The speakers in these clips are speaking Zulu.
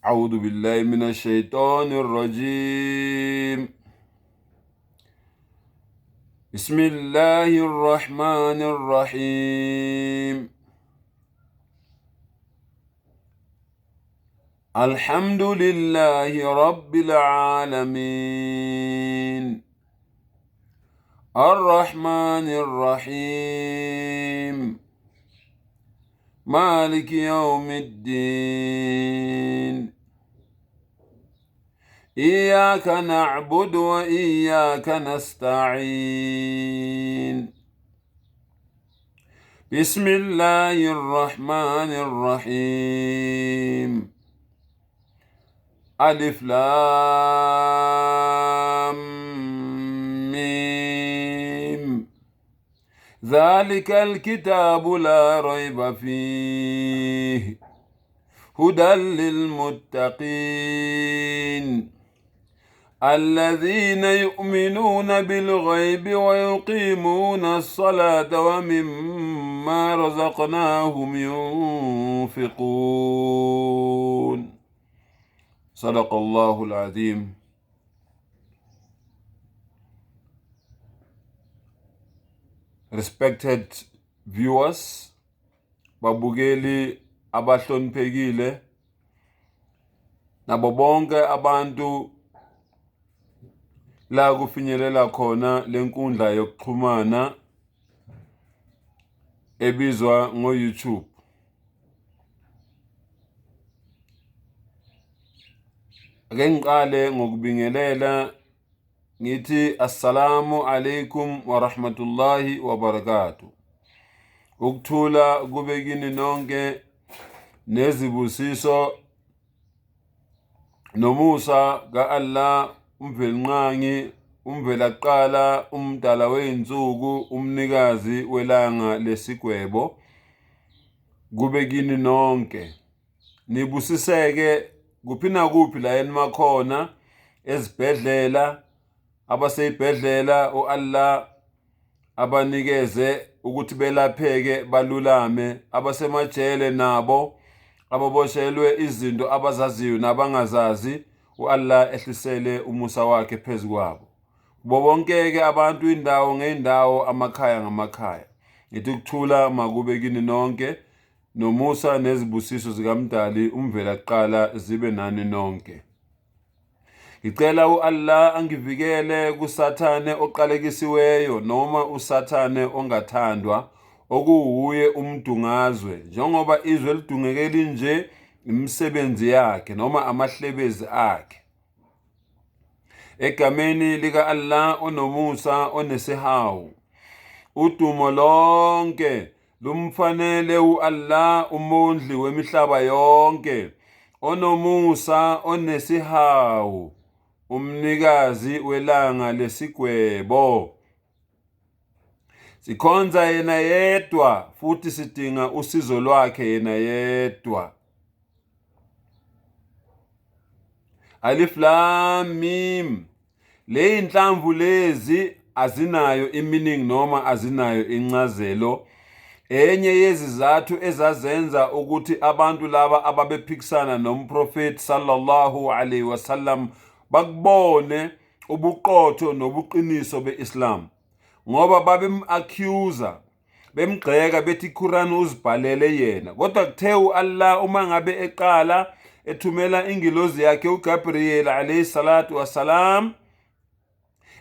أعوذ بالله من الشيطان الرجيم بسم الله الرحمن الرحيم الحمد لله رب العالمين الرحمن الرحيم مالك يوم الدين إياك نعبد وإياك نستعين بسم الله الرحمن الرحيم ألف لام ميم ذلك الكتاب لا ريب فيه هدى للمتقين الذين يؤمنون بالغيب ويقيمون الصلاة ومما رزقناهم ينفقون صدق الله العظيم. Respected viewers, babukeli abahloniphekile nabo bonke abantu la kufinyelela khona lenkundla yokuxhumana ebizwa ngo-YouTube. Ake ngiqale ngokubingelela ngithi assalamu alaikum wa rahmatullahi wa barakatuh. Ukuthula kube kini nonke nezibusiso nomusa ka-Allah uMvelinqangi umvelaqala umdala wey'nsuku umnikazi welanga lesigwebo kube kini nonke nibusiseke kuphi nakuphi la enimakhona ezibhedlela abaseyibhedlela u-Allah abanikeze ukuthi belapheke balulame abasemajele nabo ababoshelwe izinto abazaziyo nabangazazi u-Allah ehlisele umusa wakhe phezu kwabo kubo bonke-ke abantu indawo ngey'ndawo amakhaya ngamakhaya ngithi ukuthula makube kini nonke nomusa nezibusiso zikaMdali umvelaqala zibe nani nonke. Ngicela u-Allah angivikele kuSathane oqalekisiweyo noma uSathane ongathandwa okuwuye umdungazwe njengoba izwe lidungeke linje imisebenzi yakhe noma amahlebezi akhe. Egameni lika-Allah onomusa onesihawu. Udumo lonke lumfanele u-Allah umondli wemihlaba yonke onomusa onesihawu umnikazi welanga lesigwebo. Sikhonza yena yedwa futhi sidinga usizo lwakhe yena yedwa. Alif Lam Mim. Le inhlamvu lezi azinayo imining noma azinayo incazelo. Enye yezizathu ezazenza ukuthi abantu laba ababephikisana nomprofethi sallallahu alaihi wasallam bakubone ubuqotho nobuqiniso be-Islam ngoba babem-accuser bemgxeka bethi iQuran uzibhalele yena kodwa kuthe u-Allah uma ngabe eqala ethumela ingilozi yakhe uGabriel alayhi salatu wassalam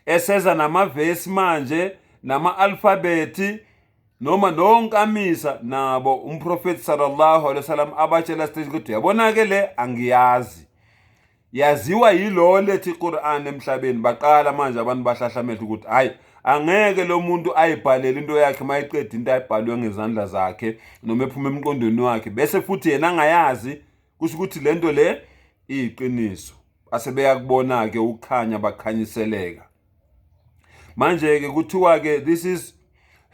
eseza namavesi manje nama-alfabhethi noma nonkamisa nabo umprofethi sallallahu alaihi wasallam abatshela straight ukuthi uyabona-ke le angiyazi yaziwa yilo lethi iQur'an emhlabeni baqala manje abantu bahlahla amehlo ukuthi hayi angeke lo muntu ayibhalele into yakhe mayiqeda into ayibhalwe ngezandla zakhe noma ephuma emqondweni wakhe bese futhi yena angayazi kusho ukuthi lento le iyiqiniso asebeyakubona-ke ukukhanya bakhanyiseleka manje-ke kuthiwa-ke this is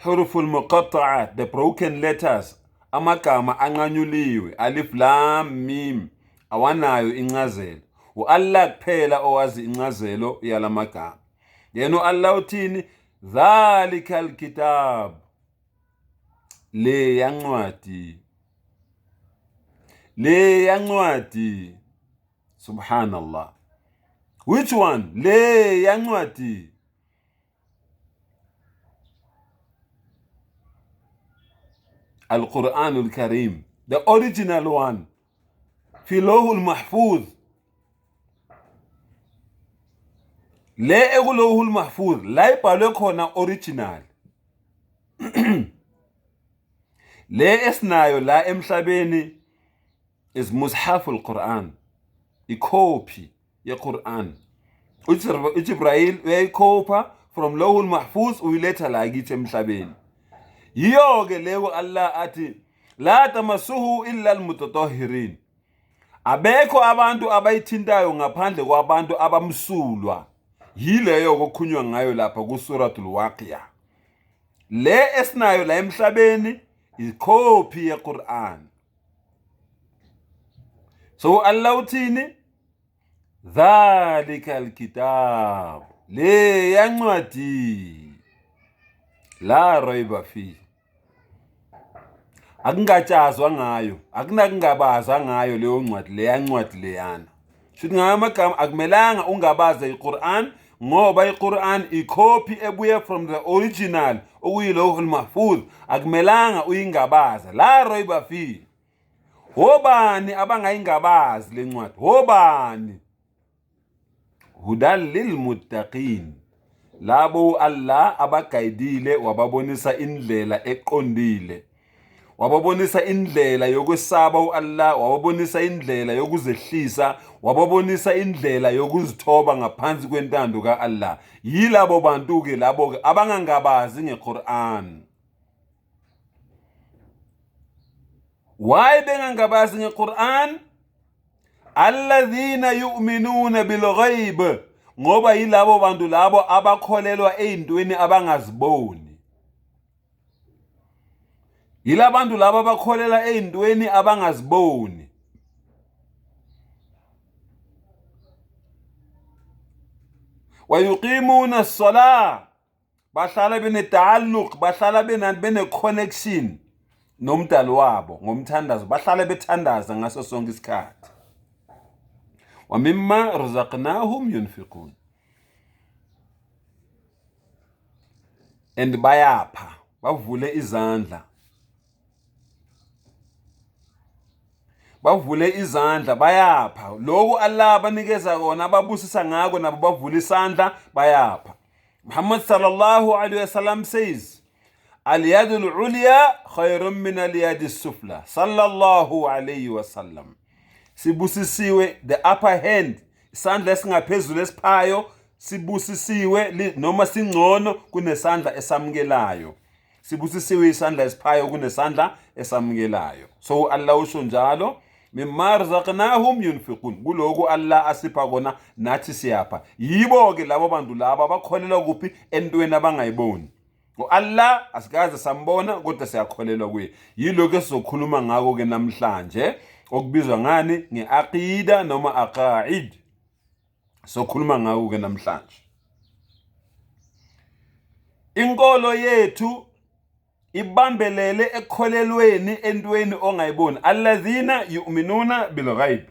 huruful muqatta'a the broken letters amagama anqanyuliwe alif lam mim awanayo incazelo u-Allah kuphela owazi incazelo yalamagama yena u-Allah uthini dhalika alkitab le yancwadi le yancwadi. Subhanallah. Which one? Le yancwadi. Al-Quran al-Karim, the original one. Fi Lawhul Mahfuz. Le ekuLawhul Mahfuz, la ibhalwe khona original. Le esinayo la emhlabeni is Mushaf al-Quran, ikhophi yeQuran. UJibril uyayikhopha from Lawhul Mahfuz uyiletha la kithi emhlabeni. Yiyo-ke leyo Allah athi la tamassuhu illa almutatahhirin. Abekho abantu abayithintayo ngaphandle kwabantu abamsulwa. Yileyo kokhunywa ngayo lapha kuSuratul Waqiya. Le esinayo la emhlabeni ikhophi yeQuran. So Allah uthini? Dhalika alkitab, le yancwadi la raiba fi, akungatshazwa ngayo, akunakungabaza ngayo leyo ncwadi, leya ncwadi leyana. Shuthi ngayo amagama akumelanga ungabaze iQuran, ngoba iQuran ikhophi ebuye from the original okuyilawhul mahfuz, akumelanga uyingabaze. La raiba fi. Hobani abangayingabazi le ncwadi? Hobani? Hudal lilmuttaqin, labo Allah abagayidile wababonisa indlela eqondile, wababonisa indlela yokwesaba u-Allah, wababonisa indlela yokuzehlisa, wababonisa indlela yokuzithoba ngaphansi kwentando ka-Allah. Yilabo bantu-ke labo-ke abangangabazi ngeQur'an. Why bengangabazi ngeQur'an? Alladhina yu'minuna bilghaib, ngoba yilabo bantu labo abakholelwa ey'ntweni abangaziboni. Yilabantu laba abakholelwa ey'ntweni abangaziboni. Wayuqimuna as-salah, bahlala bene-taalluq, bahlala bene-connection nomdali wabo ngomthandazo, bahlale bethandaza ngaso sonke isikhathi. Wa mimma razaqnahum yunfiqun, and bayapha, bavule izandla, bavule izandla bayapha. Lokhu Allah abanikeza kona, ababusisa ngako, nabo bavula isandla bayapha. Muhammad sallallahu alaihi wasallam says, al-yadu al-ulya khayrun min al-yadi as-sufla, sallallahu alayhi wasallam. Sibusisiwe the upper hand, isandla esingaphezulu esiphayo sibusisiwe noma singcono kunesandla esamukelayo. Sibusisiwe isandla esiphayo kunesandla esamukelayo. So Allah usho njalo, mimma razaqnahum yunfiqun, kuloko Allah asipha kona nathi siyapha. Yibo ke labo bantu laba abakholelwa kuphi? Entweni abangayiboni. U-Allah asikaze sambona kodwa siyakholelwa kuye. Yilokhu esizokhuluma ngako ke namhlanje, okubizwa ngani? Nge-aqida noma aqaid. Sokhuluma ngako ke namhlanje. Inkolo yethu ibambelele ekukholelweni entweni ongayiboni, alladhina yu'minuna bilghaib,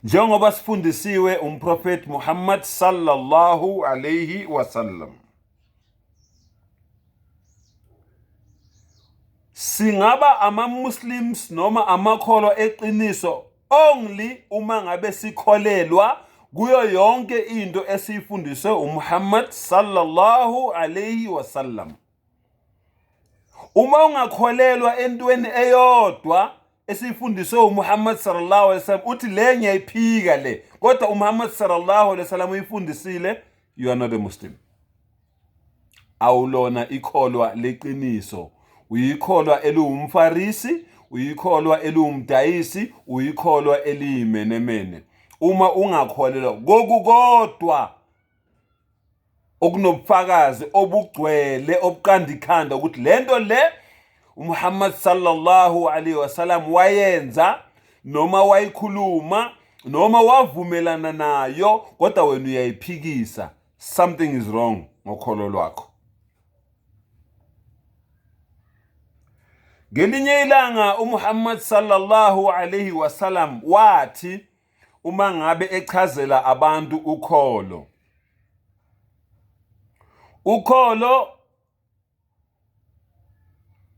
njengoba sifundisiwe umprofeti Muhammad sallallahu alayhi wasallam. Singaba ama-Muslims noma amakholwa eqiniso only uma ngabe sikholelwa kuyo yonke into esiyifundiswe uMuhammad sallallahu alayhi wasallam. Uma ungakholelwa entweni eyodwa esiyifundiswe uMuhammad sallallahu alayhi wasallam, uthi le ngiyayiphika le, kodwa uMuhammad sallallahu alayhi wasallam uyifundisile, you are not a Muslim. Awulona ikholwa leqiniso, uyikholwa eliwumfarisi, uyikholwa eliwumdayisi, uyikholwa eliyimenemene uma ungakholelwa kokukodwa okunobufakazi obugcwele obuqanda ikhanda ukuthi lento le uMuhammad sallallahu alaihi wasallam wayenza noma wayikhuluma noma wavumelana nayo, kodwa wena uyayiphikisa. Something is wrong ngokholo lwakho. Ngelinye ilanga uMuhammad sallallahu alaihi wasallam wathi, uma ngabe echazela abantu ukholo. Ukholo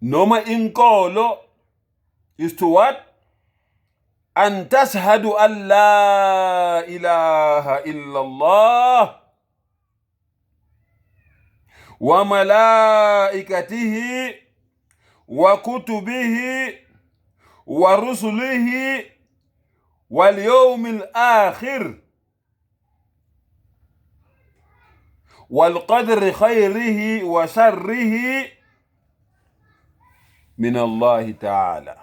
noma inkolo is to what? An tashhadu an la ilaha illa Allah wa malaikatihi wa kutubihi wa rusulihi wal yawmil akhir wal qadri khayrihi wa sharrihi min Allahi ta'ala.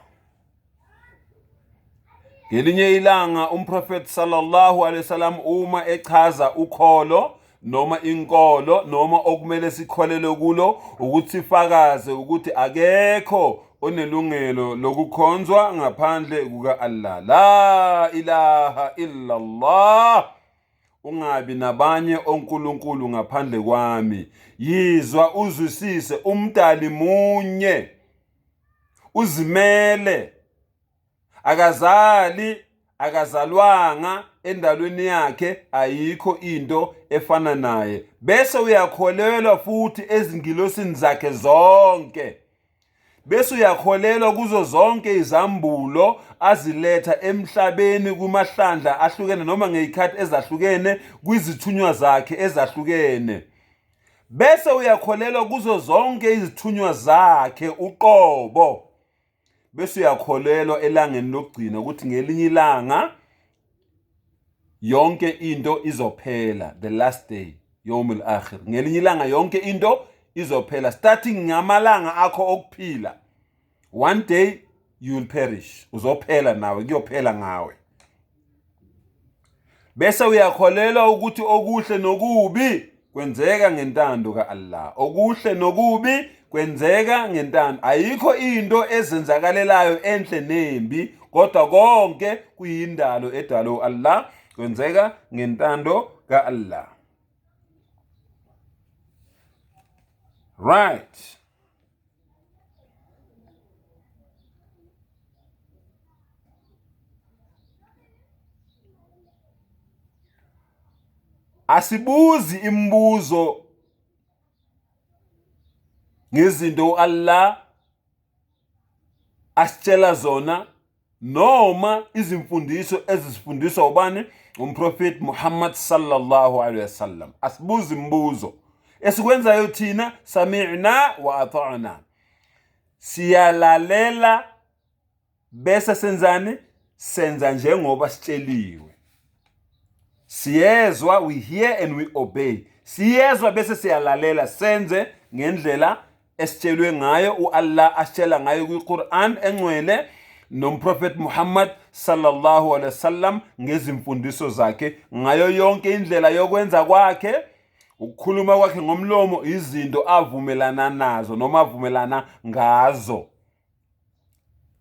Ngelinye ilanga umprofethi sallallahu alaihi wasallam uma echaza ukholo noma inkolo noma okumele sikholelwe kulo ukuthi sifakaze ukuthi akekho onelungelo lokukhonzwa ngaphandle kuka-Allah, la ilaha illa Allah, ungabi nabanye onkulunkulu ngaphandle kwami. Yizwa uzwisise, umdali munye, uzimele, akazali, akazalwanga, endalweni yakhe ayikho into efana naye. Bese uyakholelwa futhi ezingilosini zakhe zonke, bese uyakholelwa kuzo zonke izambulo aziletha emhlabeni kumahlandla ahlukene noma ngey'khathi ezahlukene kwizithunywa zakhe ezahlukene, bese uyakholelwa kuzo zonke izithunywa zakhe uqobo, bese uyakholelwa elangeni lokugcina ukuthi ngelinye ilanga yonke into izophela, the last day, yawmul akhir. Ngelinye ilanga yonke into izophela, starting ngamalanga akho okuphila. One day you will perish, uzophela nawe, kuyophela ngawe. Bese uyakholelwa ukuthi okuhle nokubi kwenzeka ngentando ka-Allah, okuhle nokubi kwenzeka ngentando. Ayikho into ezenzakalelayo enhle nembi, kodwa konke kuyindalo edalwe u-Allah, kwenzeka ngentando ka-Allah. Right. Asibuzi imibuzo ngezinto uAllah asitshela zona noma izimfundiso ezisifundiswa ubani, umprofeti Muhammad sallallahu alaihi wasallam. Asibuzi imibuzo. Esikwenzayo thina, sami'na wa ata'na, siyalalela bese senzani? Senza njengoba sitsheliwe. Siyezwa, we hear and we obey. Siyezwa bese siyalalela, senze ngendlela esitshelwe ngayo u-Allah asitshela ngayo kwi-Quran engcwele nomprofeti Muhammad sallallahu alaihi wasallam ngezimfundiso zakhe, ngayo yonke indlela yokwenza kwakhe, ukukhuluma kwakhe ngomlomo, izinto avumelana nazo noma avumelana ngazo.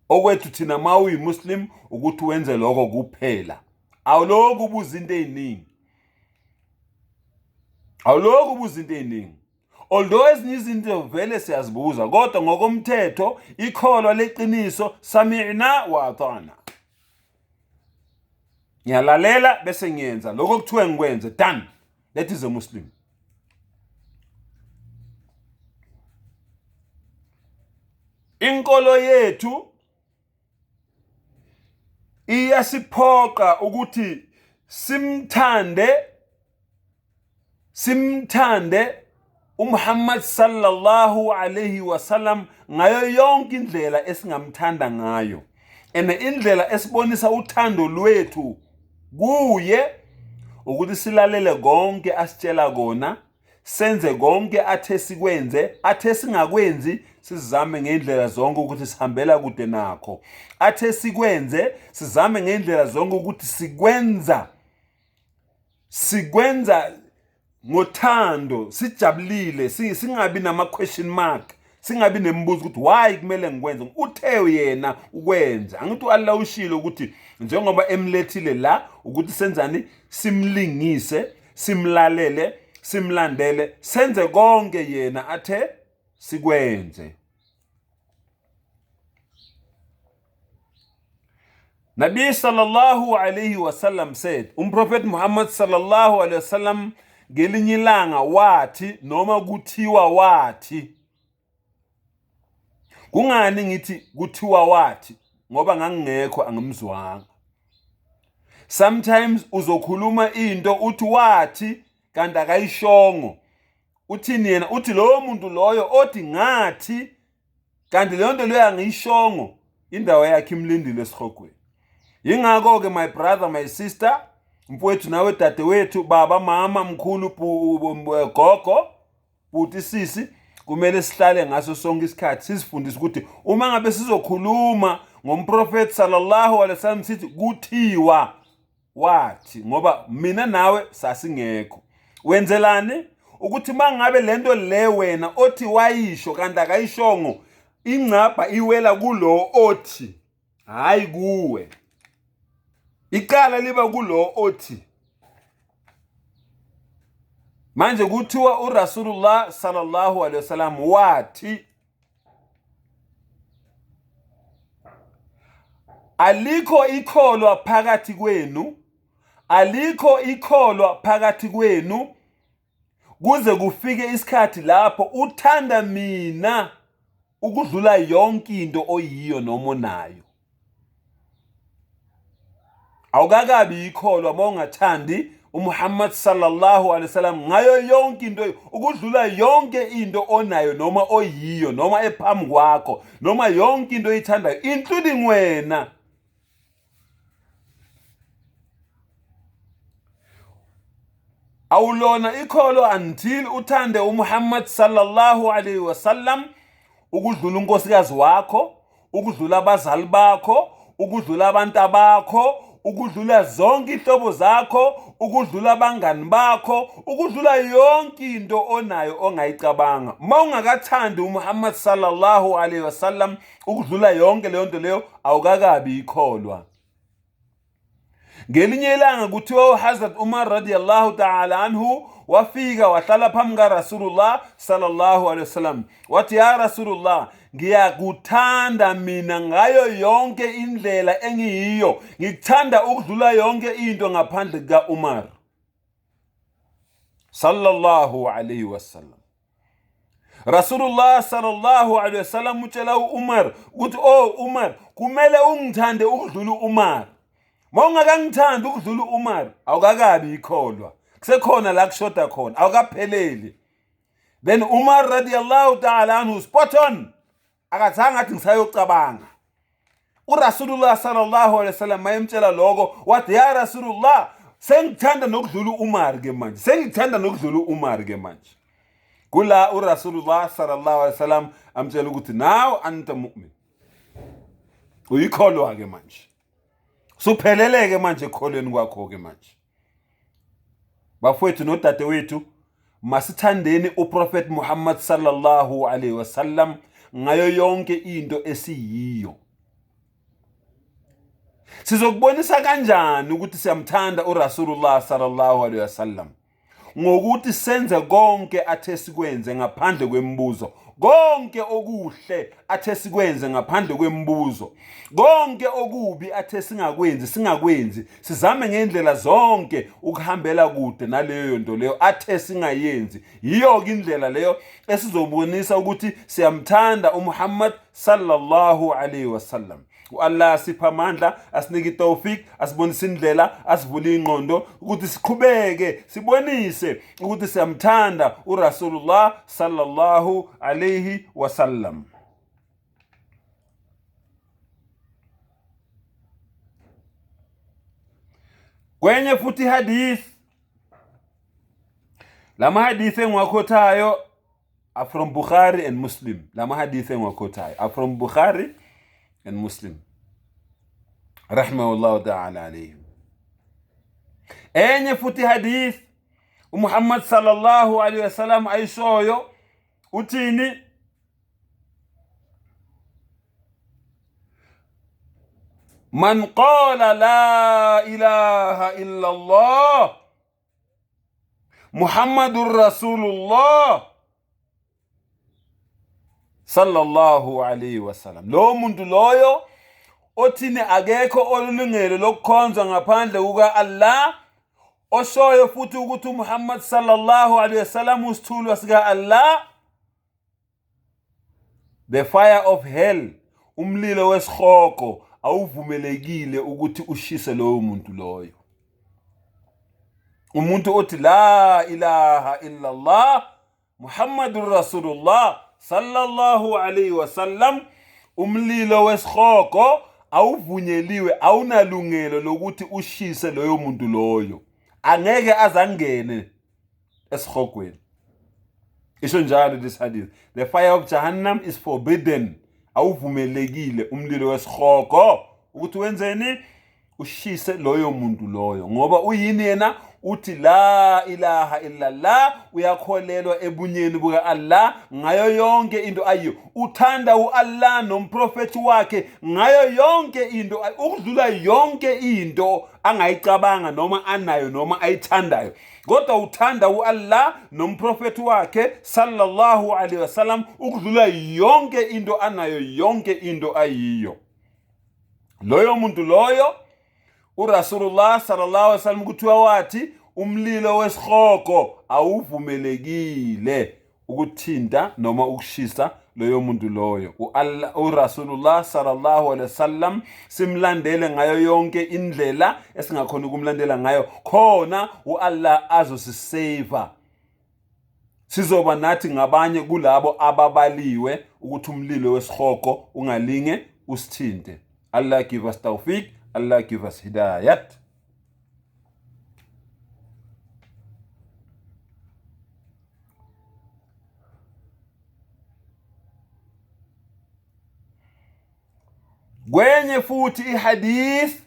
Okwethu thina ma uyimuslim ukuthi wenze lokho kuphela, awulokhu ubuza into ey'ningi, awulokhu ubuza into ey'ningi. Although ezinye izinto vele siyazibuza, kodwa ngokomthetho ikholwa leqiniso, sami'na wa ata'na, ngiyalalela bese ngiyenza lokho kuthiwe ngikwenze, done. That is a Muslim. Inkolo yethu iyasiphoqa ukuthi simthande, simthande uMuhammad sallallahu alayhi wasallam ngayo yonke indlela esingamthanda ngayo, and indlela esibonisa uthando lwethu kuye ukuthi silalele konke asitshela kona, senze konke athe sikwenze, athe singakwenzi sizame ngendlela zonke ukuthi sihambela kude nakho, athe sikwenze sizame ngendlela zonke ukuthi sikwenza, sikwenza ngothando, sijabulile, singabi nama question mark, singabi nemibuzo ukuthi why kumele ngikwenze. Uthe yena ukwenza, angithi u-Allah ushilo ukuthi njengoba emlethile la ukuthi senzani, simlingise, simlalele, simlandele, senze konke yena athe sikwenze. Nabi sallallahu alayhi wasallam said, uMprophet Muhammad sallallahu alayhi wasallam ngelinye ilanga wathi noma kuthiwa wathi. Kungani ngithi kuthiwa wathi? Ngoba ngangingekho angimzwanga. Sometimes uzokhuluma into uthi wathi kanti akayishongo. Uthini yena? Uthi lowo muntu loyo othi ngathi kanti leyo nto leyo angiyishongo, indawo yakhe imlindile esihogweni. Yingakho-ke my brother, my sister, mfowethu nawe dadewethu, baba, mama, mkhulu, gogo, bhuti, sisi, kumele sihlale ngaso sonke isikhathi sizifundise ukuthi uma ngabe sizokhuluma ngomprofethi sallallahu alaihi wasallam sithi kuthiwa wathi, ngoba mina nawe sasingekho. Wenzelani ukuthi mangabe lento le wena othi wayisho kanti akayishongo, ingcabha iwela kulo othi, hayi kuwe. Icala liba kulo othi. Manje kuthiwa uRasulullah sallallahu alaihi wasallam wathi alikho ikholwa phakathi kwenu, alikho ikholwa phakathi kwenu kuze kufike isikhathi lapho uthanda mina ukudlula yonke into oyiyo noma onayo. Awukakabi ikholwa uma ungathandi uMuhammad sallallahu alaihi wasallam ngayo yonke into, ukudlula yonke into onayo noma oyiyo noma ephambi kwakho noma yonke into oyithandayo, including wena. Awulona ikholo until uthande uMuhammad sallallahu alaihi wasallam ukudlula unkosikazi wakho, ukudlula abazali bakho, ukudlula abantu abakho, ukudlula zonke ihlobo zakho, ukudlula abangani bakho, ukudlula yonke into onayo ongayicabanga. Uma ungakathandi uMuhammad sallallahu alaihi wasallam ukudlula yonke leyo nto leyo, awukakabi ikholwa. Ngelinye ilanga kuthiwa uHazrat Umar radiyallahu ta'ala anhu wafika wahlala phambi kaRasulullah sallallahu alaihi wasallam, wathi ya Rasulullah, ngiyakuthanda mina ngayo yonke indlela engiyiyo, ngikuthanda ukudlula yonke into ngaphandle kuka-Umar sallallahu alaihi wasallam. Rasulullah sallallahu alaihi wasallam utshela u-Umar ukuthi oh Umar, kumele ungithande ukudlula u-Umar. Uma ungakangithandi ukudlula u-Umar, awukakabi ikholwa, kusekhona la kushoda khona, awukapheleli. Then Umar radiyallahu ta'ala anhu spot on, akazange athi ngisayocabanga. URasulullah sallallahu alaihi wasallam mayemtshela lokho wathi ya Rasulullah, sengithanda nokudlula u-Umar ke manje, sengithanda nokudlula u-Umar ke manje. Kula uRasulullah sallallahu alaihi wasallam amtshela ukuthi now anta mu'min, uyikholwa ke manje, supheleleke manje ekholweni kwakho ke manje. Bafowethu nodadewethu, masithandeni uProphet Muhammad sallallahu alaihi wasallam ngayo yonke into esiyiyo. Sizokubonisa kanjani ukuthi siyamthanda uRasulullah sallallahu alaihi wasallam? Ngokuthi senze konke athe sikwenze ngaphandle kwemibuzo, konke okuhle athe sikwenze ngaphandle kwemibuzo, konke okubi athe singakwenzi singakwenzi, sizame ngendlela zonke ukuhambela kude naleyo nto leyo athe singayenzi. Yiyo-ke indlela leyo esizobonisa ukuthi siyamthanda uMuhammad sallallahu alaihi wasallam. U-Allah asipha amandla, asinike itawfik, asibonise indlela, asivule ingqondo ukuthi siqhubeke sibonise ukuthi siyamthanda uRasulullah sallallahu alayhi wasallam. Kwenye futhi hadith, lama hadith engiwakhothayo are from Bukhari and Muslim. Lama hadith engiwakhothayo are from Bukhari and Muslim. Rahimahullah ta'ala alayhim. Enye futhi hadith uMuhammad sallallahu alayhi wasallam ayishoyo uthini? Man qala la ilaha illa Allah Muhammadur Rasulullah sallallahu alayhi wasallam, lowo muntu loyo othini akekho olulungelo lokukhonzwa ngaphandle kuka-Allah, oshoyo futhi ukuthi uMuhammad sallallahu alaihi wasallam usithulwa sika-Allah, the fire of hell, umlilo wesihogo awuvumelekile ukuthi ushise lowo muntu loyo. Umuntu othi la ilaha illa Allah Muhammadur Rasulullah sallallahu alayhi wasallam, umlilo wesihogo awuvunyeliwe, awunalungelo lokuthi ushise loyo muntu loyo, angeke azangene esihogweni. Isho njalo this hadith, the fire of Jahannam is forbidden, awuvumelekile umlilo wesihogo ukuthi wenzeni, ushise loyo muntu loyo, ngoba uyini yena? Uthi la ilaha illallah, uyakholelwa ebunyeni buka-Allah ngayo yonke into ayiyo, uthanda u-Allah nomprofethi wakhe ngayo yonke into, ukudlula yonke into angayicabanga noma anayo noma ayithandayo, kodwa uthanda u-Allah nomprofethi wakhe sallallahu alaihi wasallam ukudlula yonke into anayo, yonke into ayiyo. Loyo muntu loyo uRasulullah sallallahu alaihi wasallam kuthiwa wathi umlilo wesihogo awuvumelekile ukuthinta noma ukushisa loyo muntu loyo. URasulullah sallallahu alaihi wasallam simlandele ngayo yonke indlela esingakhona ukumlandela ngayo, khona u-Allah azosisave, sizoba nathi ngabanye kulabo ababaliwe ukuthi umlilo wesihogo ungalinge usithinte. Allah give us tawfiq, Allah give us hidayat. Kwenye futhi ihadith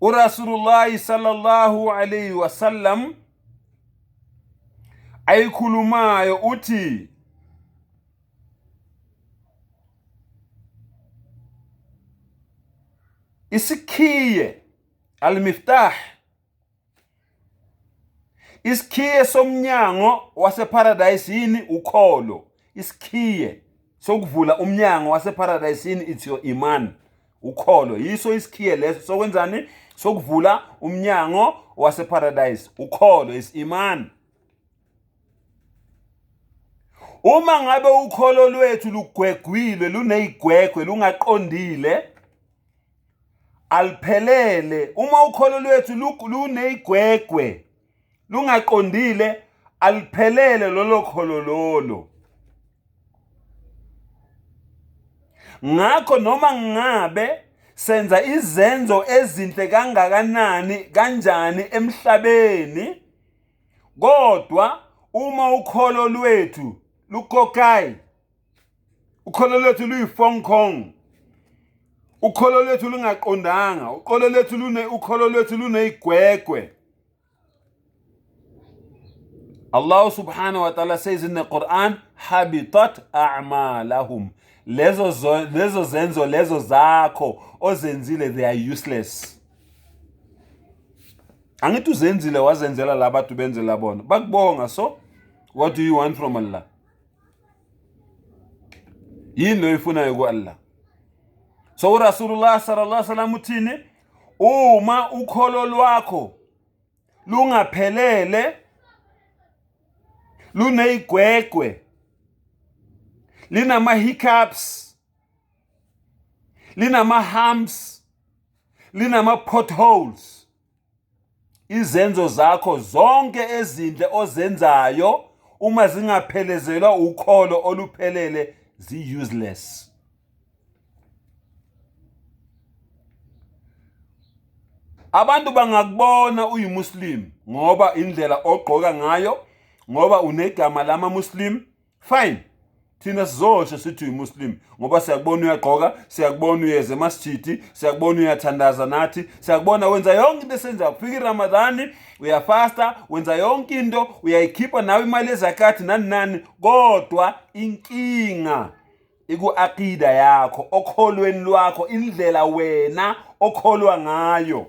uRasulullah sallallahu alayhi wasallam ayikhulumayo uthi isikhiye almiftah, isikhiye somnyango waseparadise yini? Ukholo. Isikhiye sokuvula umnyango waseparadise yini? It's your iman, ukholo. Yiso isikhiye leso sokwenzani? Sokuvula umnyango waseparadise. Ukholo is iman. Uma ngabe ukholo lwethu lugwegwile, luneyigwegwe, lungaqondile, aliphelele. Uma ukholo lwethu luneyigwegwe, lungaqondile, aliphelele lolo kholo lolo. Ngakho noma ngabe senza izenzo ezinhle kangakanani kanjani emhlabeni, kodwa uma ukholo lwethu lukokayi, ukholo lwethu luyi-Hong Kong, ukholo lwethu lungaqondanga, ukholo lwethu luneyigwegwe. Allah subhanahu wa ta'ala says in the Quran, habitat a'malahum. Lezo zenzo lezo zakho ozenzile, they are useless. Angithi uzenzile, wazenzela labantu benzela bona, bakubonga. So what do you want from Allah? Yini oyifunayo ku-Allah? So uRasulullah sallallahu alaihi wasallam uthini? Uma ukholo lwakho lungaphelele, luneyigwegwe, linama-hiccups, linama-humps, linama-potholes, izenzo zakho zonke ezinhle ozenzayo uma zingaphelezelwa ukholo oluphelele zi-useless. Abantu bangakubona uyimuslim ngoba indlela ogqoka ngayo, ngoba unegama lama-Muslim, fine. Thina sizosho sithi uyimuslim ngoba siyakubona uyagqoka, siyakubona uyeza emasjidi, siyakubona uyathandaza nathi, siyakubona wenza yonke into esenzayo. Kufika iRamadani uyafasta, wenza yonke into, uyayikhipha nawe imali yezakathi nani nani, kodwa inkinga iku-aqida yakho, okholweni lwakho, indlela wena okholwa ngayo.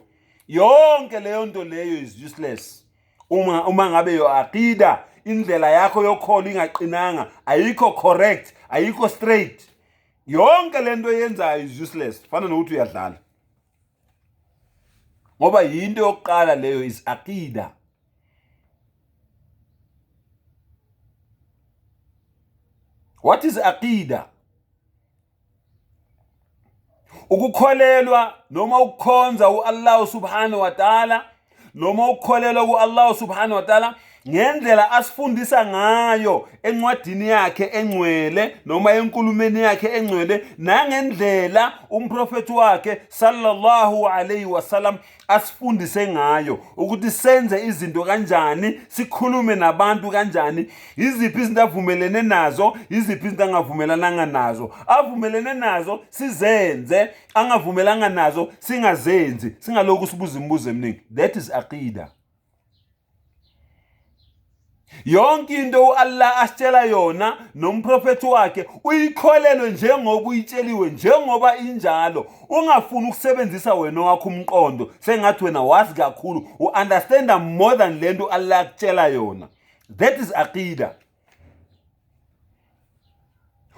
Yonke leyo nto leyo is useless. Uma ngabe yo aqida, indlela yakho yokholo ingaqinanga, ayikho correct, ayikho straight. Yonke lento oyenzayo is useless, fana nokuthi uyadlala. Ngoba yinto yokuqala leyo is aqida. What is aqida? Ukukholelwa noma ukukhonza uAllah subhanahu wa ta'ala noma ukukholelwa kuAllah subhanahu wa ta'ala ngendlela asifundisa ngayo encwadini yakhe engcwele noma enkulumeni yakhe engcwele nangendlela umprofethi wakhe sallallahu alayhi wasallam asifundise ngayo ukuthi senze izinto kanjani, sikhulume nabantu kanjani, yiziphi izinto avumelene nazo, yiziphi izinto angavumelananga nazo. Avumelene nazo sizenze, angavumelanga nazo singazenzi, singalokhu sibuza imibuzo eminingi. That is aqida. Yonke into uAllah asitshela yona nomprofethi wakhe uyikholelwe njengoba uyitsheliwe, njengoba injalo. Ungafuni ukusebenzisa wena wakho umqondo sengathi wena wazi kakhulu, u-understanda more than lento uAllah akutshela yona. That is aqida.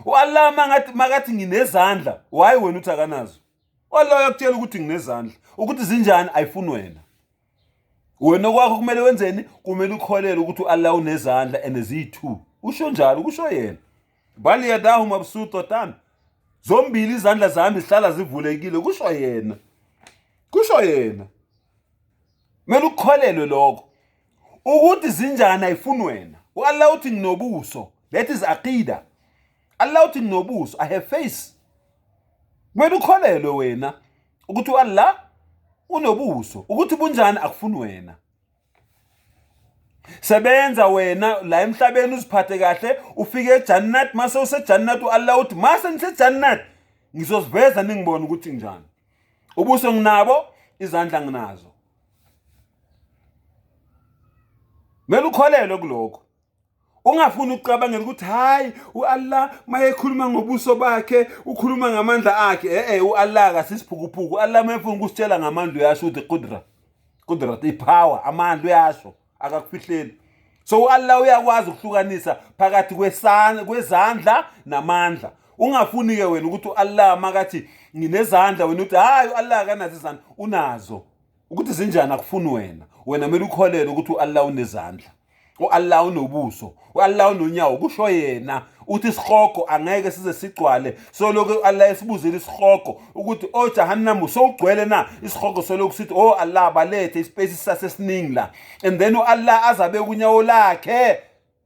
UAllah makathi nginezandla, why wena uthi akanazo? UAllah uyakutshela ukuthi nginezandla, ukuthi zinjani ayifuni wena. Wena okwakho kumele wenzeni? Kumele ukholelwe ukuthi u-Allah unezandla and ziyi-two. Usho njalo, kusho yena. Bal yadahu mabsutatan, zombili izandla zami zihlala zivulekile, kusho yena, kusho yena. Kumele ukukholelwe lokho. Ukuthi zinjani ayifuni wena. U-Allah uthi nginobuso, that is aqida. Allah uthi nginobuso, I have face. Kumele ukholelwe wena ukuthi u-Allah unobuso, ukuthi bunjani akufuni wena. Sebenza wena la emhlabeni uziphathe kahle, ufike eJannat. Mase useJannat u-Allah uthi mase niseJannat ngizoziveza ningibone ukuthi njani. Ubuso nginabo, izandla nginazo. Kumele ukholelwe kulokho. Ungafuni ukucabangela ukuthi hayi uAllah mayekhuluma ngobuso bakhe ukhuluma ngamandla akhe. Eh uAllah akasisiphukuphuku. UAllah mayefuna ukusitshela ngamandla uyasho ukuthi qudra. Qudra ipower, amandla uyasho, akakufihleli. So uAllah uyakwazi ukuhlukanisa phakathi kwezandla namandla. Ungafuni ke wena ukuthi uAllah makathi nginezandla wena uthi hayi uAllah akanazo izandla, unazo. Ukuthi zinjani akufuni wena. Wena kumele ukholelwe ukuthi uAllah unezandla, uAllah unobuso, uAllah unonyawo, kusho yena. Uthi isihogo angeke size sigcwale solokhu uAllah esibuzile isihogo ukuthi o Jahannam sowugcwele na? Isihogo solokhu sithi oh Allah balethe ispace sasesiningi la, and then uAllah azabe kunyawo lakhe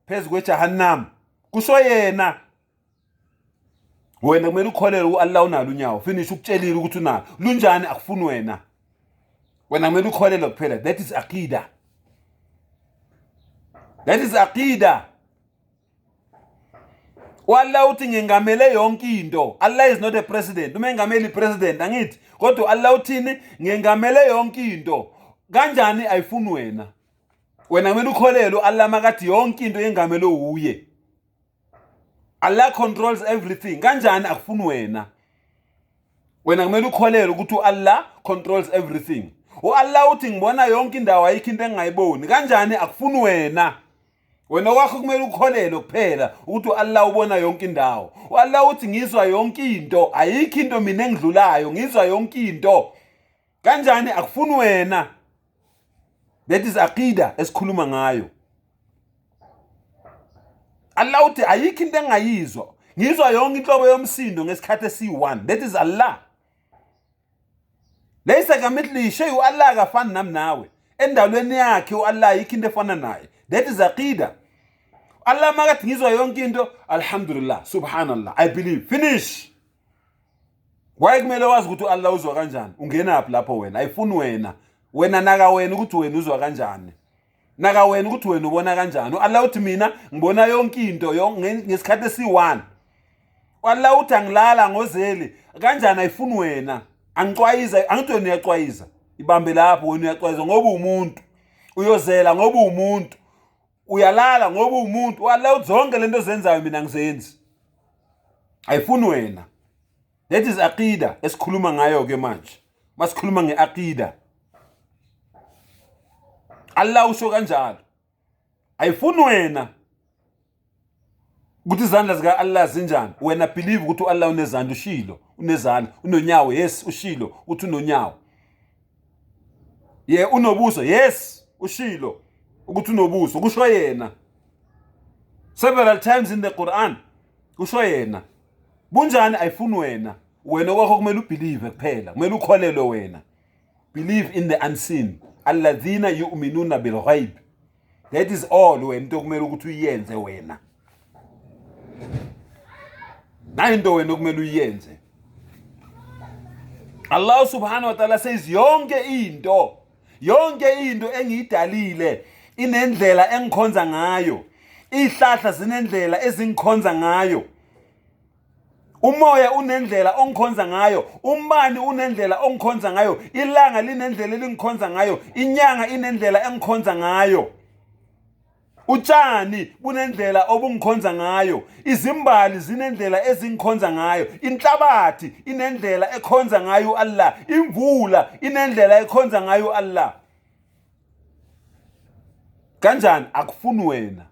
phezu kweJahannam, kusho yena. Wena kumele ukholelwe uAllah unalo unyawo, finish. Ukutshelile ukuthi unalo, lunjani akufuni wena. Wena kumele ukholelwe kuphela. That is aqida, that is aqida. U-Allah uthi ngengamele yonke into. Allah is not a president. Umengameli president angithi, kodwa u-Allah uthini? Ngengamele yonke into. Kanjani ayifuni wena. Wena kumele ukholelwe u-Allah makathi yonke into yengamele uye. Allah controls everything. Kanjani akufuni wena. Wena kumele ukholelwe ukuthi u-Allah controls everything. U-Allah uthi ngibona yonke indawo, ayikho into engingayiboni. Kanjani akufuni wena. Wena kwakho kumele ukholelwe kuphela ukuthi u-Allah ubona yonke indawo. U-Allah uthi ngizwa yonke into, ayikho into mina engidlulayo, ngizwa yonke into. Kanjani akufuni wena. That is aqida esikhuluma ngayo. Allah uthi ayikho into engayizwa, ngizwa yonke inhlobo yomsindo ngesikhathi esiyi-one. That is Allah. Laysa kamithlihi shay, u-Allah akafani nami nawe. Endalweni yakhe u-Allah ayikho into efana naye. That is aqida. Allah makathi ngizwa yonke into, alhamdulillah, subhanallah, I believe, finish. Why kumele wazi ukuthi u-Allah uzwa kanjani? Ungenaphi lapho wena? Ayifuni wena. Wena naka wena ukuthi wena uzwa kanjani. Naka wena ukuthi wena ubona kanjani. U-Allah uthi mina ngibona yonke into ngesikhathi esiyi-one. U-Allah uthi angilala ngozeli. Kanjani ayifuni wena. Angicwayiza, angithi wena uyacwayiza. Ibambe lapho, wena uyacwayiza ngoba uwumuntu. Uyozela ngoba uwumuntu. Uyalala ngoba uwumuntu. U-Allah uthi zonke lento ozenzayo mina ngizenzi. Ayifuni wena. That is aqida esikhuluma ngayo ke manje. Masikhuluma ngeaqida. Allah usho kanjalo. Ayifuni wena. Ukuthi izandla zika Allah zinjani? Wena believe ukuthi uAllah unezandla, ushilo, unezandla, unonyawo, yes, ushilo ukuthi unonyawo. Ye unobuso, yes, ushilo ukuthi unobuso, kusho yena. Several times in the Quran kusho yena. Bunjani ayifuni wena. Wena kwakho kumele ubelieve kuphela, kumele ukholelwe wena. Believe in the unseen. Alladhina yu'minuna bil ghaib. That is all wena into okumele ukuthi uyenze wena. Nayi into wena okumele uyenze. Allah subhanahu wa ta'ala says yonke into yonke into engiyidalile inendlela engikhonza ngayo. Izihlahla zinendlela ezingikhonza ngayo. Umoya unendlela ongikhonza ngayo, umbani unendlela ongikhonza ngayo, ilanga linendlela elingikhonza ngayo, inyanga inendlela engikhonza ngayo. Utshani bunendlela obungikhonza ngayo, izimbali zinendlela ezingikhonza ngayo, inhlabathi inendlela ekhonza ngayo uAllah, imvula inendlela ekhonza ngayo uAllah. Kanjani? Akufuni wena.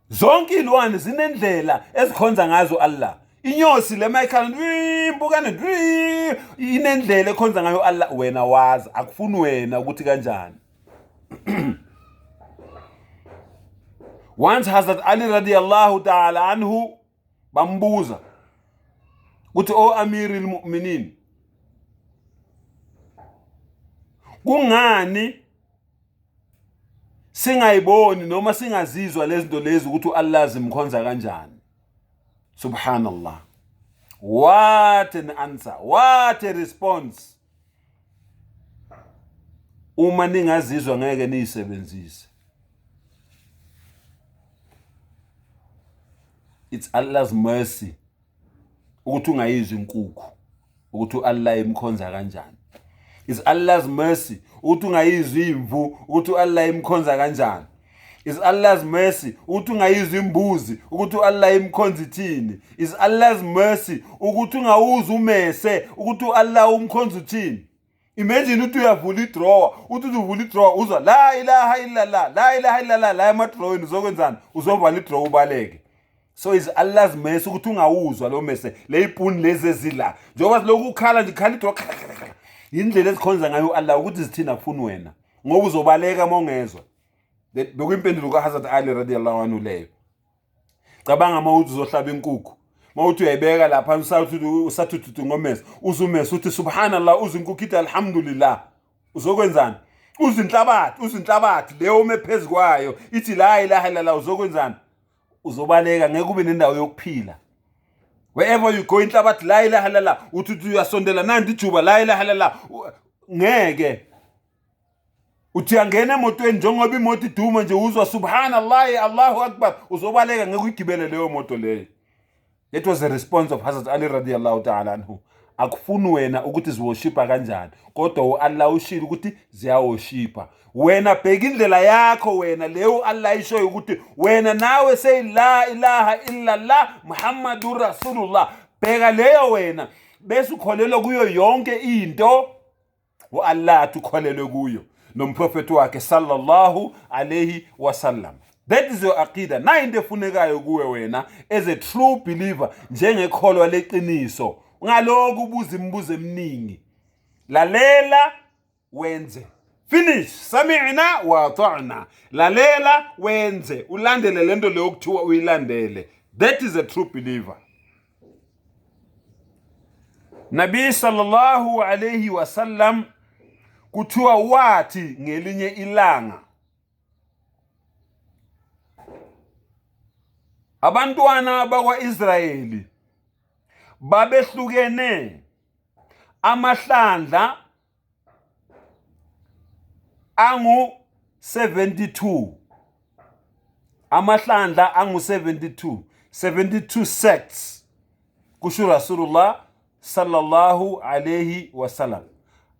Zonke izilwane zinendlela ezikhonza ngazo Allah. Inyosi le mayikhala impukane inendlela ekhonza ngayo Allah wena wazi akufuni wena ukuthi kanjani. Once Hazrat Ali radiyallahu ta'ala anhu bambuza ukuthi o Amiri al-Mu'minin kungani singayiboni noma singazizwa lezi zinto lezi ukuthi u-Allah zimkhonza kanjani subhanallah what an answer what a response uma ningazizwa ngeke niyisebenzise it's Allah's mercy ukuthi ungayizwa inkukhu ukuthi u-Allah imkhonza kanjani is Allah's mercy ukuthi ungayizwa imvu ukuthi u-Allah imkhonza kanjani is Allah's mercy ukuthi ungayizwa imbuzi ukuthi u-Allah imkhonza ithini is Allah's mercy ukuthi ungawuzwa umese ukuthi u-Allah umkhonza uthini imagine uthi uyavula idrawer uthi uzuvula idrawer uzwa la ilaha illallah la ilaha illallah la emadroweni uzokwenzani uzovala idrawer ubaleke so is Allah's mercy ukuthi ungawuzwa lo mese leyipuni lezi ezila njengoba silokhu ukhala nje khala idrawer yindlela ezikhonza ngayo u-Allah ukuthi zithina kufuni wena ngoba uzobaleka uma ungezwa bekuyimpendulo kaHazrat Ali radiyallahu anhu leyo cabanga uma uthi uzohlaba inkukhu uma uthi uyayibeka lapha usathuthuthu ngomese uzumese uthi subhanallah uze inkukhu ithi alhamdulillah uzokwenzani uze inhlabathi uze inhlabathi leyo ume phezu kwayo ithi la ilaha illallah uzokwenzani uzobaleka ngeke ube nendawo yokuphila wherever you go inhlabathi la ilaha illallah uthi uyasondela nandi ijuba la ilaha illallah ngeke uthi uyangena emotweni njengoba imoto iduma nje uzwa subhanallah Allahu akbar uzobaleka ngeke uyigibele leyo moto leyo That was the response of Hazrat Ali radiyallahu ta'ala anhu. Akufuni wena ukuthi ziworshipa kanjani, kodwa u-Allah ushilo ukuthi ziyaworshipa. Wena bheka indlela yakho wena leyo u-Allah ishoyo ukuthi wena nawe say la ilaha illallah Muhammadur Rasulullah. Bheka leyo wena bese ukholelwa kuyo yonke into u-Allah athi ukholelwe kuyo nomprofethi wakhe sallallahu alayhi wasallam that is your aqida nayi into efunekayo kuwe wena as a true believer njengekholwa leqiniso ungalokhu ubuza imibuzo eminingi lalela wenze finish sami'na wa ata'na lalela wenze ulandele lento leyo kuthiwa uyilandele that is a true believer Nabi sallallahu alayhi wasallam kuthiwa wathi ngelinye ilanga abantwana bakwa-Israyeli babehlukene amahlandla angu-72 amahlandla angu-72 72 sects kusho Rasulullah sallallahu alayhi wasallam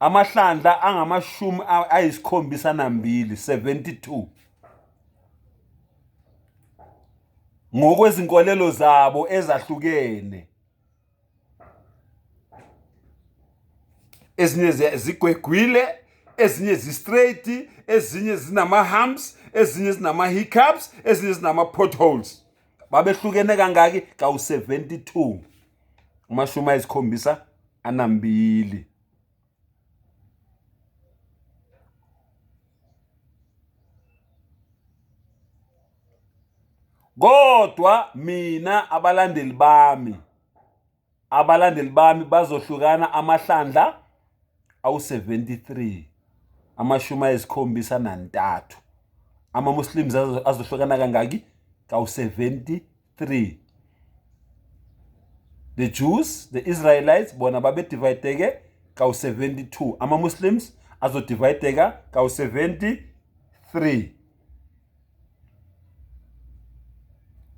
amahlandla angamashumi ayisikhombisa nambili 72 ngokwezinkolelo zabo ezahlukene ezinye zigwegwile Ezinye zi-straight, ezinye zinama-humps, ezinye zinama-hiccups, ezinye zinama-potholes. Babehlukene kangaki? Kawu-72, 72. Kodwa mina abalandeli bami, abalandeli bami bazohlukana amahlandla awu-73, 73. Ama-Muslims azohlukana kangaki? Kawu-73. The Jews, the Israelites, bona babedivayideke kawu-72. Ama-Muslims azodivayideka kawu-73.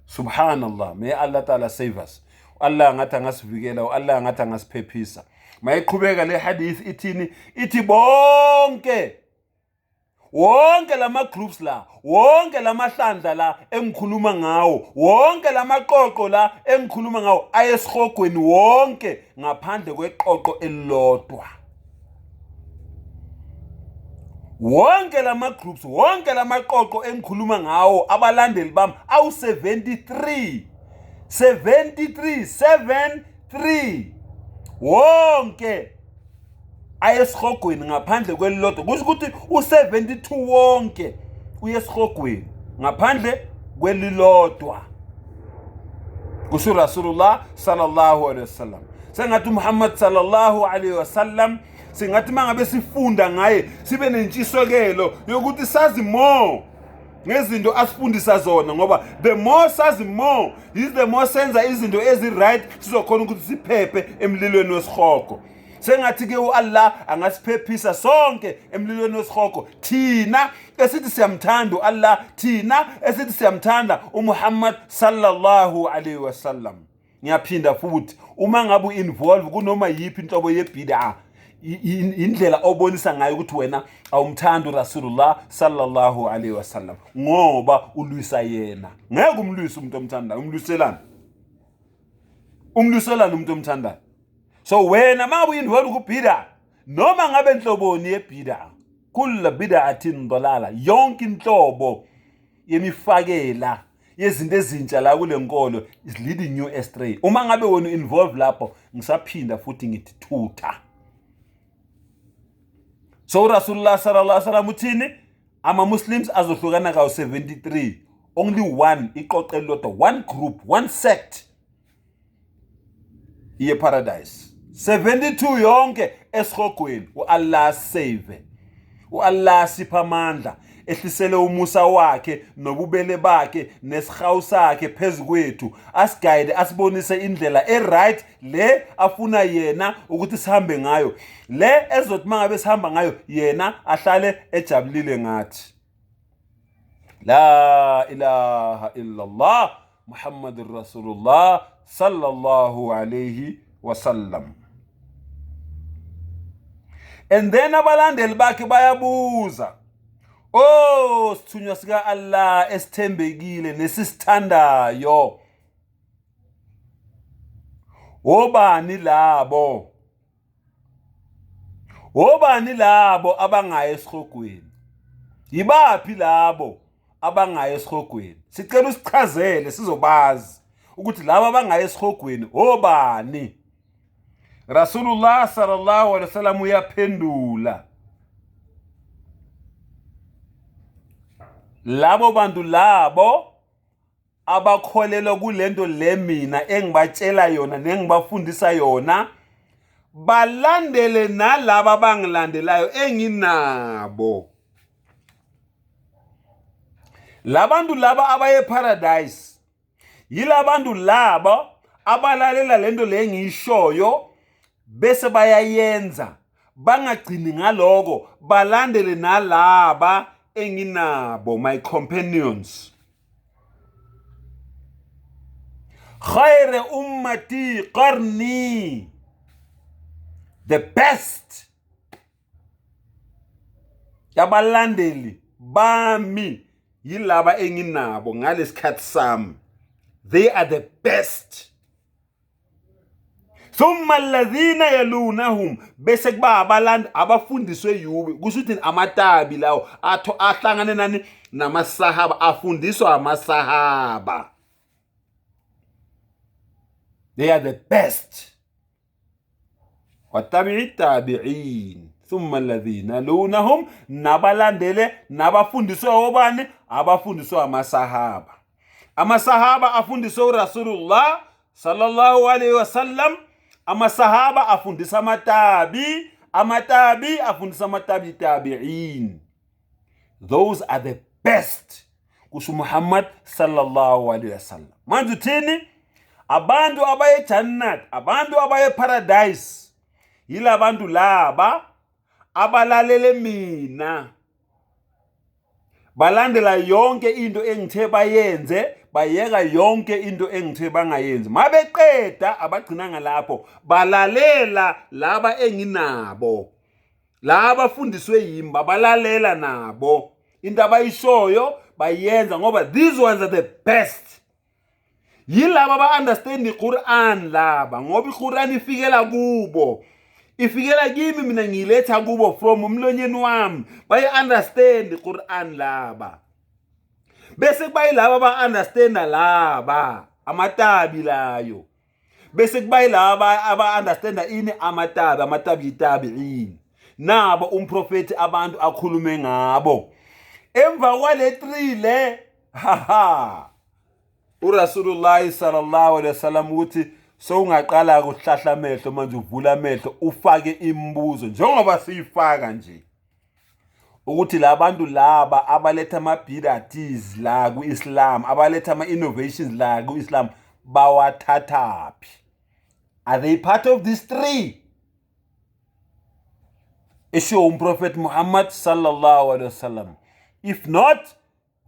Subhanallah, may Allah Ta'ala save us. Allah ngathi angasivikela, u-Allah ngathi angasiphephisa. Mayiqhubeka le hadith ithini? Ithi bonke wonke lama groups la, wonke lamahlandla la engikhuluma ngawo, wonke lamaqoqo la engikhuluma ngawo ayesihogweni wonke ngaphandle kweqoqo elilodwa. Wonke lama groups, wonke lamaqoqo engikhuluma ngawo, abalandeli bami awu 73, 73, 73 wonke ayesihogweni ngaphandle kwelilodwa. Kusho ukuthi u-72 wonke uyesihogweni ngaphandle kwelilodwa, kusho Rasulullah sallallahu alaihi wasallam. Sengathi uMuhammad sallallahu alaihi wasallam, singathi mangabe sifunda ngaye sibe nentshisokelo yokuthi sazi more ngezinto asifundisa zona, ngoba the more sazi more is the more senza izinto ezi-right, sizokhona ukuthi siphephe emlilweni wesihogo. Sengathi-ke u-Allah angasiphephisa sonke emlilweni wesihogo, thina esithi siyamthanda u-Allah, thina esithi siyamthanda uMuhammad sallallahu alaihi wasallam. Ngiyaphinda futhi, uma ngabe u-involve kunoma yiphi inhlobo yebid'a, indlela obonisa ngayo ukuthi wena awumthandi uRasulullah sallallahu alaihi wasallam, ngoba ulwisa yena. Ngeke umlwise umuntu omthandayo, umlwiselani? Umlwiselani umuntu omthandayo? So wena uma ngabe u-involve kubid'a, noma ngabe nhloboni yebid'a, kulla bid'atin dalala, yonke inhlobo yemifakela yezinto ezintsha la kule nkolo is leading you astray. Uma ngabe wena involve lapho, ngisaphinda futhi ngithi thutha. So uRasulullah sallallahu alaihi wasallam uthini? Ama-Muslims azohlukana kawu-73, only one, iqoqo elilodwa, one group, one sect iye paradise, 72 yonke esihogweni. U-Allah save, u-Allah sipha amandla, ehlisele umusa wakhe nobubele bakhe nesihawu sakhe phezu kwethu, asigayide, asibonise indlela e-right le afuna yena ukuthi sihambe ngayo, le ezothi mangabe sihamba ngayo yena ahlale ejabulile ngathi. La ilaha illallah Muhammadur Rasulullah sallallahu alayhi wasallam. And then abalandeli bakhe bayabuza, oh sithunywa sika Allah esithembekile nesisithandayo, obani labo? Obani labo abangayi esihogweni? Yibaphi labo abangayi esihogweni? Sicela usichazele sizobazi ukuthi laba abangayi esihogweni obani. Rasulullah sallallahu alaihi wasallam uyaphendula, labo bantu labo abakholelwa kulento le mina engibatshela yona nengibafundisa yona, balandele nalaba abangilandelayo enginabo. Labantu laba abaye paradise yilabantu laba abalalela lento le engiyishoyo bese bayayenza, bangagcini ngaloko, balandele nalaba enginabo, my companions. Khaire ummati qarni, the best yabalandeli bami yilaba enginabo ngalesikhathi sami, they are the best. Thumma alladhina yalunahum, bese kuba abalandi abafundiswe yubi, kusho ukuthi amatabi lawo atho ahlangane nani namasahaba, afundiswa amasahaba. They are the best. Watabi'i tabi'in thumma alladhina yalunahum, nabalandele nabafundiswe obani? Abafundiswe amasahaba. Amasahaba afundiswe uRasulullah sallallahu alaihi wasallam. Amasahaba afundisa amatabi, amatabi afundisa amatabi tabi'in. Those are the best, kusho Muhammad sallallahu alaihi wasallam. Manje uthini? Abantu abaye Jannat, abantu abaye paradise, yilabantu laba abalalele mina, balandela yonke into engithe bayenze, bayeka yonke into engithe bangayenzi. Mabeqeda abagcinanga lapho, balalela laba enginabo, laba afundiswe yimi, babalalela nabo, into abayishoyo bayenza, ngoba these ones are the best. Yilaba ba-understand iQuran laba, ngoba iQuran ifikela kubo, ifikela kimi, mina ngiyiletha kubo from umlonyeni wami, bayi-understand iQuran laba. Bese kuba yilaba ba-understanda laba amatabi layo, bese kuba yilaba aba-understanda ini amatabi, amatabi tabi'in, nabo umprofethi abantu akhulume ngabo emva kwale 3 le. Haha, uRasulullah sallallahu alaihi wasallam ukuthi sowungaqala ukuhlahla amehlo manje, uvula amehlo ufake imibuzo njengoba siyifaka nje, ukuthi labantu laba abaletha ama-bidatis la ku-Islam, abaletha ama-innovations la ku-Islam, bawathathaphi? Are they part of this three eshiwo umprofethi Muhammad sallallahu alaihi wasallam? If not,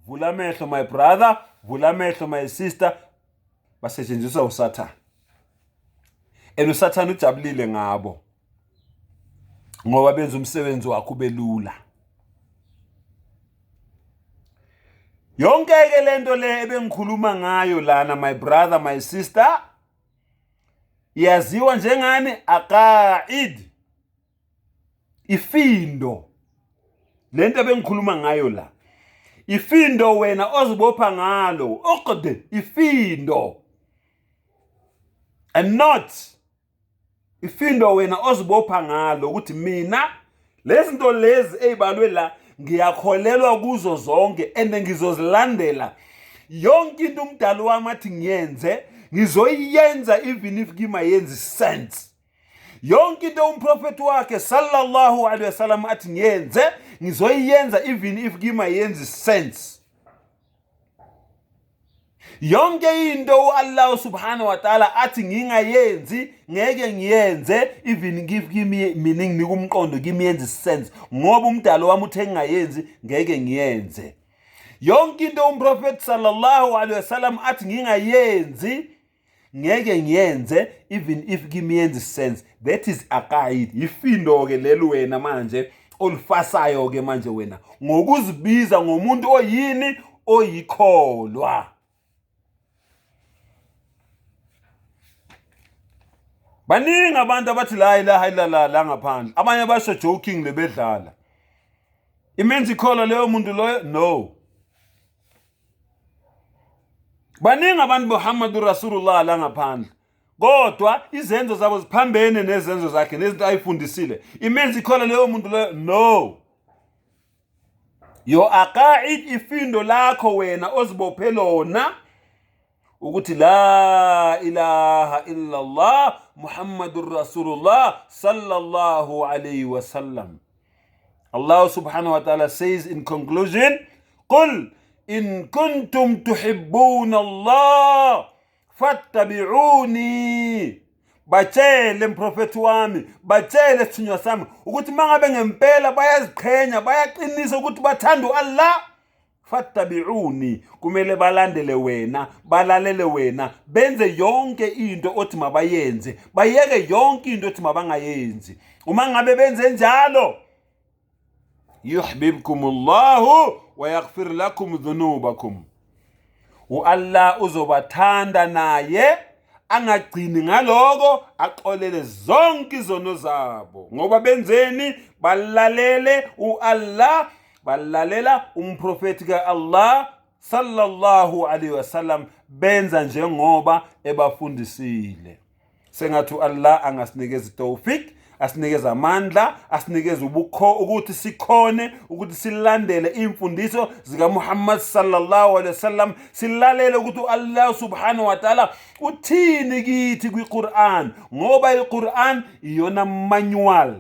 vula amehlo my brother, vula amehlo my sister, basetshenziswa uSathane, and uSathane ujabulile ngabo ngoba benza umsebenzi wakhe ube lula. Yonke ke lento le ebengikhuluma ngayo lana my brother, my sister, yaziwa njengani? Aqaid, ifindo. Lento ebengikhuluma ngayo la, ifindo wena ozibopha ngalo, uqd, ifindo, and not ifindo wena ozibopha ngalo ukuthi mina lezi zinto lezi ezibalwe la ngiyakholelwa kuzo zonke and ngizozilandela yonke into umdali wami athi ngiyenze, ngizoyenza even if kimayenzi sense. Yonke into umprofethi wakhe sallallahu alaihi wasallam athi ngiyenze, ngizoyenza even if kimayenzi sense. Yonke into uAllah subhanahu wa ta'ala athi ngingayenzi, ngeke ngiyenze even if kimi mina nginika umqondo kimi yenze sense, ngoba umdalo wami uthe ngingayenzi, ngeke ngiyenze. Yonke into umprofethi sallallahu alaihi wasallam athi ngingayenzi, ngeke ngiyenze even if kimi yenze sense. That is aqaid, ifindo ke lelo wena manje olufasayo ke manje wena ngokuzibiza ngomuntu oyini, oyikholwa. Baningi abantu abathi la ilaha illallah la ngaphandle, abanye basho joking lebedlala, imenza ikholwa leyo muntu loyo? No. Baningi abantu Muhammadur Rasulullah la ngaphandle, kodwa izenzo zabo ziphambene nezenzo zakhe nezinto ayifundisile. Imenza ikholwa leyo muntu loyo? No. Your aqaid, ifindo lakho wena ozibophe lona ukuthi la ilaha illa Allah Muhammadur Rasulullah sallallahu alayhi wasallam. Allah subhanahu wa ta'ala says in conclusion, Qul in kuntum tuhibbuna Allah fattabi'uni. Batshele mprofethi wami, batshele sithunywa sami ukuthi mangabe ngempela bayaziqhenya, bayaqinisa ukuthi bathanda uAllah, fattabi'uni, kumele balandele wena, balalele wena, benze yonke into othi mabayenze, bayeke yonke into othi mabangayenzi. Uma ngabe benze njalo, yuhibbukumullahu wa yaghfir lakum dhunubakum, uAllah uzobathanda naye Angagcini ngaloko, axolele zonke izono zabo, ngoba benzeni? Balalele u-Allah, balalela umprofethi ka-Allah sallallahu alaihi wasallam, benza njengoba ebafundisile. Sengathi u-Allah angasinikeza itawfik, asinikeze amandla, asinikeze ubukho ukuthi sikhone ukuthi silandele imfundiso zikaMuhammad sallallahu alaihi wasallam, silalele ukuthi uAllah subhanahu wa ta'ala uthini kithi kwiQuran, ngoba iQuran iyona manual.